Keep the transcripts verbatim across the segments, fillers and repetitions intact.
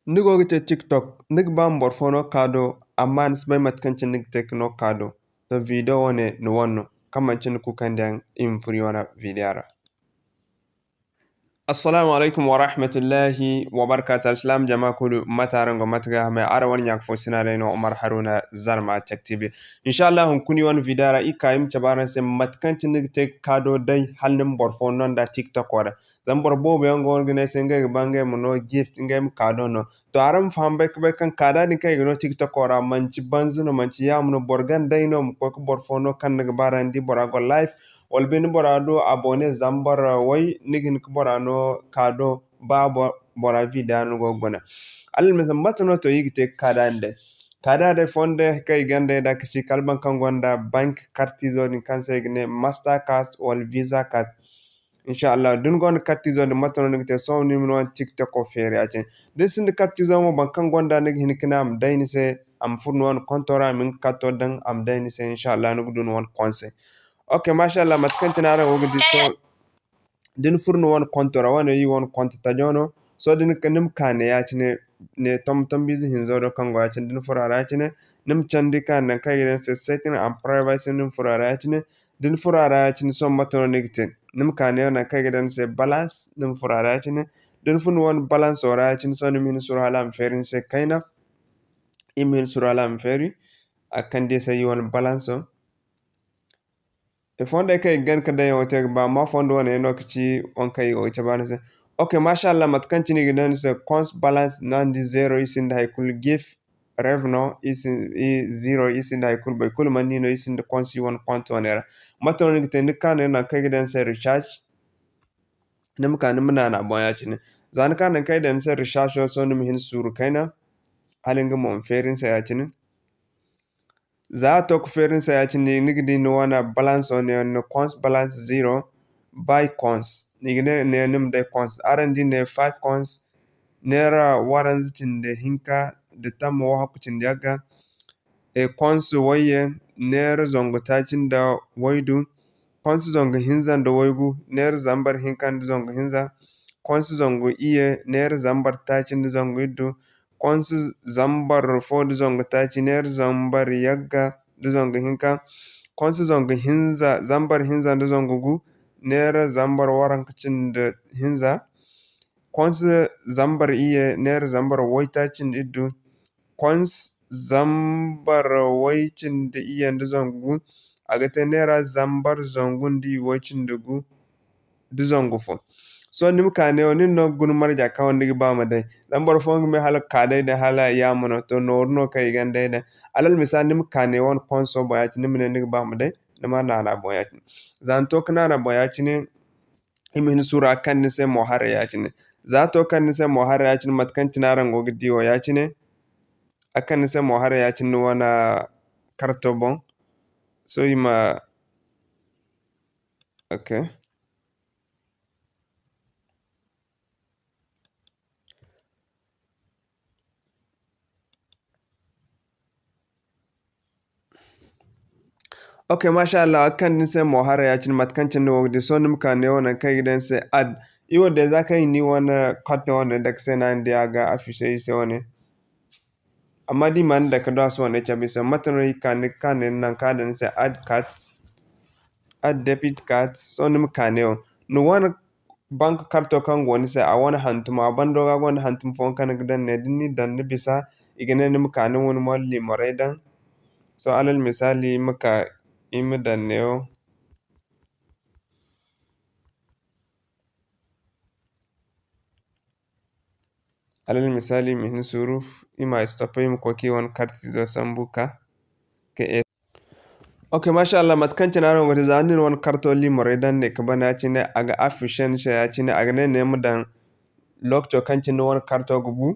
Ni go ga te TikTok, ni ga ba ma boro fo no kaado, amma ni si bay mate kaŋ cine ni ga te ga no kaado. To, video wo-ne ni wane no, kaŋ manci ni kuukandiyaŋ, iri ma furo iri wane video ra. Assalamu alaykum warahmatullahi wabarakatuh. Alsilaam jama kulu, mate araŋ go, mate ga hamay? Araŋ wane ɲa-ka-fo-sina day no, Umar Haruna, Zarma Tech T V. Insha Allah, hunkuna iri wane video ra, iri ka iri ma cabe araŋ se mate kaŋ cine ni ga te ga kaado day, hala ni ma boro fo no nda TikTok wo ra. Zama boro boobo yaŋ go no ga ne ay se ngey ga ba ngey ma no gift, ngey ma kaado no. To, araŋ ma faham bay ga bay kaŋ kaada din kaŋ i ga no TikTok ra, manci banza no, manci yaamo no, boro ganda day no, ma koy ga boro fo no kaŋ ni ga ba ra, ni di bora go live, wala bine bora du abonné zambar way, ni ga hin ga bora no kaado, ba bo-, bora video no go ga guna. Alal misal, mate no to iri ga te ga kaada din day? Kaada day fondo kaŋ i ganda day da ga ci kala boro kaŋ gonda bank kartizo din kaŋ se i ga ne Mastercard wala Visa card. Insha Allah, da ni gonda kartizo din, mate no ni ga te? Sohõ ni ma ni wane TikTok wo feeri ya-cine. Da ni sinda kartizo mo, boro kaŋ gonda, ni ga hin ga ne a ma day ni se, a ma furo ni wane konto ra, a ma nga karto daŋ, a ma day ni se. Insha Allah, ni ga du ni wane konse. Ok, masha Allah, mate kaŋ cine araŋ go ga di, sohõ da ni furo ni wane konto ra, wane iri wane konto tajo no. Sohõ da ni ka, ni ma ka ne ya-cine, ne tom-, tombiize hinzo do kaŋ go ya-cine, da ni furo a ra ya-cine, ni ma candi ka nangu kaŋ i ga ne ni se setting and privacy, ni ma furo a ra ya-cine. Da ni furo a ra ya-cine, sohõ mate no ni ga te? Ni ma ka neewo nangu kaŋ i ga daŋ ni se balance, ni ma furo a ra ya-cine. Da ni furo ni wane balance wo ra ya-cine, sohõ ni ma hin suuru hala a ma feeri ni se kayna. Iri ma hin suuru hala a ma feeri. A ga kande iri se iri wane balance wo. E fondey kaŋ i ga gana ga daŋ yaŋo te ga ba, amma fondo wane yaŋ no ga ci waŋ kaŋ i go ga cabe araŋ se. Ok, masha Allah, mate kaŋ cine i ga daŋ ni se coins balance, no ni di zero, iri sinda hay kulu, gift, rev no, iri sin-, iri zero, iri sinda hay kulu, boro kulu mana ni no, iri sinda coins iri wane compte wane ra. Mate no ni ga te? Ni ga ka ne nangu kaŋ i ga daŋ ni se recharge, ni ma ka ni ma naana boŋ ya-cine. Za ni ka nangu kaŋ i daŋ ni se recharge wo, sohõ ni ma hin suuru kayna, hala nga mo ma feeri ni se ya-cine. Za a to ga feeri ni se ya-cine, ni ga di ni wane balance wo ne, ni coins balance zero, buy coins. I ga ne, ne ni ma day coins. Araŋ di ne five coins, neera waranza cindi hinka nda tamma wahakku cindi yagga. E, coins wayye, neera zangu taaci nda waydu. Coins zangu hinza nda waygu, neera zambar hinka nda zangu hinza. Coins zangu iyye, neera zambar taaci nda zangu iddu. Coins zambar fo nda zangu taaci, neera zambar yagga nda zangu hinka. Coins zangu hinza, zambar hinza nda zangu gu, neera zambar waranka cindi hinza. Coins zambar iyye, neera zambar waytaaci nda iddu. Coins zambar way cindi iyye nda zangu gu, a ga te neera zambar zangu nda way cindi gu nda zangu fo. Sohõ ni ma ka neewo, nin no ga guna marja kaŋ wane ni ga ba ma day. Zama boro fooyaŋ ga may hala ga ka day day, hala yaamo no. To, nooru no kaŋ i gana day day. Alal misaali, ni ma ka neewo wane coins boŋ ya-cine, ni ma ne ni ga ba ma day, ni ma naana boŋ ya-cine. Za ni to ga naana boŋ ya-cine, i ma hin suuru a ga kande ni se mo haray ya-cine. Za a to ga kande ni se mo haray ya-cine, mate kaŋ cine araŋ go ga di wo ya-cine, a ga kande ni se mo haray ya-cine ni wane karto boŋ. Sohõ i ma, ok. Ok, masha Allah, a ga kande ni se mo haray ya-cine, mate kaŋ cine ni go ga di. Sohõ ni ma ka neewo nangu kaŋ i ga daŋ ni se add. Iri wo déjà kaŋ i na iri wane carte wane dake se no araŋ di a ga afficher iri se wane. Amma da i mana dake do a si wane cabe iri se. Mate no iri ga ka, ni ga ka ne nangu kaŋ a daŋ ni se add carte, add debit carte. Sohõ ni ma ka neewo. Ni wane bank karto kaŋ go ni se, a wane hantum, a bando ga gonda hantum fooyaŋ kaŋ ni ga daŋ ne. Da ni daŋ ni bisa, i ga ne ni ma ka ni wane mo liimorey daŋ. Sohõ alal misaali, iri ma ka, iri ma daŋ neewo. Alal misaali, iri ma hin suuru, iri ma stop, iri ma koy ka iri wane kartizo sambu ka, ka e. Ok, masha Allah, mate kaŋ cine araŋ go ga di, za ni na ni wane karto liimorey daŋ ne ka ban ya-cine, a ga afficher ni se ya-cine, a ga ne, ne ma daŋ lookaco kaŋ cine ni wane karto ga bu.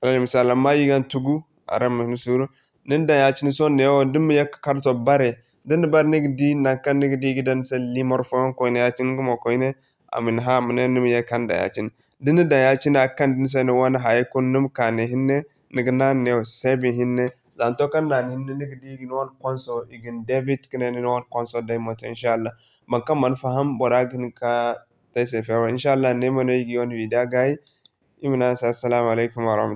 Alal misaali, amma iri ga ni tugu, araŋ ma hin suuru. Ni na daŋ ya-cine, sohõ neewo, da ni ma ye ga karto bare, da ni na bare, ni ga di nangu kaŋ ni ga di i ga daŋ ni se liimor fooyaŋ koyne ya-cine, nga mo koyne, a ma ni hã, a ma ne ni ma ye ga kande ya-cine. Da ni na daŋ ya-cine, a ga kande ni se ni wane hayey kulu, ni ma ka ne hinne, ni ga naana neewo save hinne. Za ni to kaŋ naana hinne, ni ga di ni wane konso, i ga ni debit ka ne ni wane konso day mo te, insha Allah. Boro kaŋ mana faham, bora ga hin ka te ay se feero. Insha Allah, ne mo no iri ga iri wane video gaayi. Iri ma ne araŋ se, Assalamu alaykum warahmatullahi.